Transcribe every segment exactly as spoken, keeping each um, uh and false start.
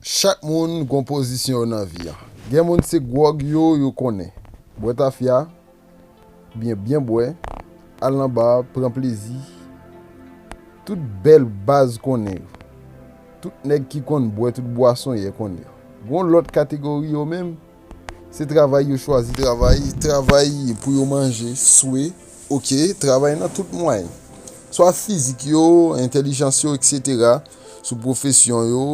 Chak moun gon pozisyon yo nan vi an. Gen moun se gwòg yo, yo konnen. Bwè tafya, byen, byen bwè, al nan ba, pran plezi. Tout bèl baz konnen yo. Tout nèg ki konn bwè, tout bwasonyè konnen yo. Gon lòt kategori yo menm, se travay yo chwazi travay, travay pou yo manje, swe, oke, travay nan tout mwayen. Swa fizik yo, entèlijans yo, etsetera, sou pwofesyon yo,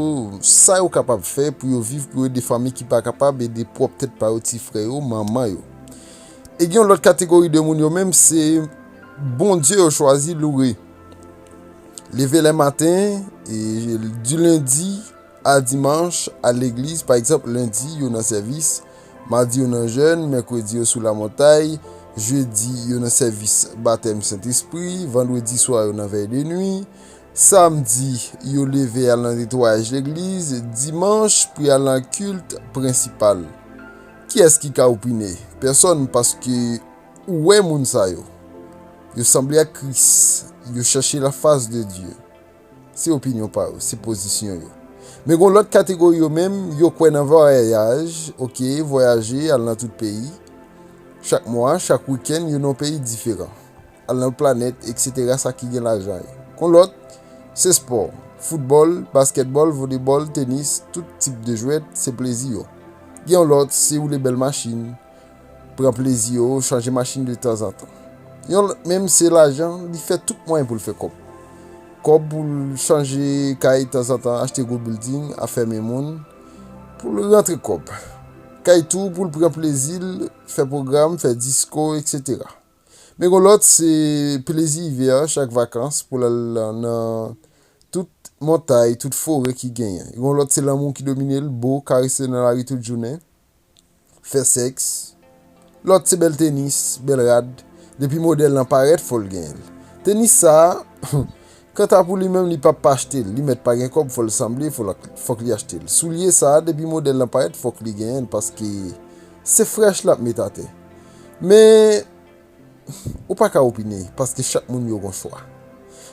sa yo kapab fè pou yo viv, pou yo ede fanmi ki pa kapab, ede pwòp tèt pa yo, ti frè yo, manman yo. E gen yon lòt kategori de moun yo menm, se Bondye yo chwazi loure. Leve lè maten, e, di lendi a dimanch, al legliz, pa egzanp, lendi, yo nan sèvis, madi, yo nan jèn, mèkredi, yo sou lamontay, jedi, yo nan sèvis batèm Sentespri, vandredi swa, yo nan vèy de nwi, samdi, yo leve al nan netwayaj legliz, dimanch, pou y al nan kilt prensipal. Kiyès ki ka opine? Pèsòn, paske ou wè moun sa yo. Yo sanble ak Kris, yo chèche lafas de Dye. Se opinyon pa yo, se pozisyon yo. Men gon lòt kategori yo menm, yo kwè nan vwayaj, oke, vwayaje, al nan tout peyi. Chak mwa, chak wikenn, yo nan yon peyi diferan. Al nan planèt, etsetera, sa ki gen lajan yo. Gon lòt, se spò, foutbòl, baskètbòl, volebòl, tenis, tout tip de jwèt, se plezi yo. Gen yon lòt, se woule bèl machin, pran plezi yo, chanje machin de tanzantan. Yon lòt menm se lajan, li fè tout mwayen pou l fè kòb. Kòb pou l chanje kay tanzantan, achte gwo bilding, afèmen moun, pou l rantre kòb. Kay tou pou l pran plezi l, fè pwogram, fè disko, etsetera. Men gon lòt se plezi ivè, chak vakans pou l al nan tout montay, tout forè ki genyen. Gon lòt se lanmou ki domine l, bo, karese nan lari tout jounen, fè sèks. Lòt se bèl tenis, bèl rad. Depi modèl lan parèt, fò l genyen l. Tenis sa a, kanta pou li menm, li p ap pa achte l. Li mèt pa gen kòb, fò l sanble, fò l, fòk li achte l. Soulye sa a, depi modèl lan parèt, fòk li genyen l, paske se frèch l ap met atè. Men, ou pa ka opine, paske chak moun yo gon chwa.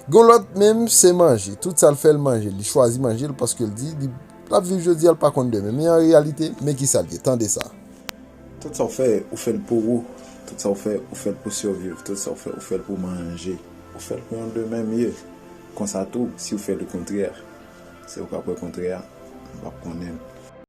Gon lòt menm, se manje. Tout sa l fè, l manje. Li chwazi manje l paske l di li, l ap viv jodi a, l pa konn demen. Men an reyalite, men ki sa l ye. Tande sa. Tout sa w fè, ou fè l pou ou. Tout sa w fè, ou fè l pou sèviv. Tout sa w fè, ou fè l pou manje. Ou fè l pou yon demen mye. Konsa tou, si w fè lekontrè, se ou k ap wè kontrè a, ou p ap konnen l.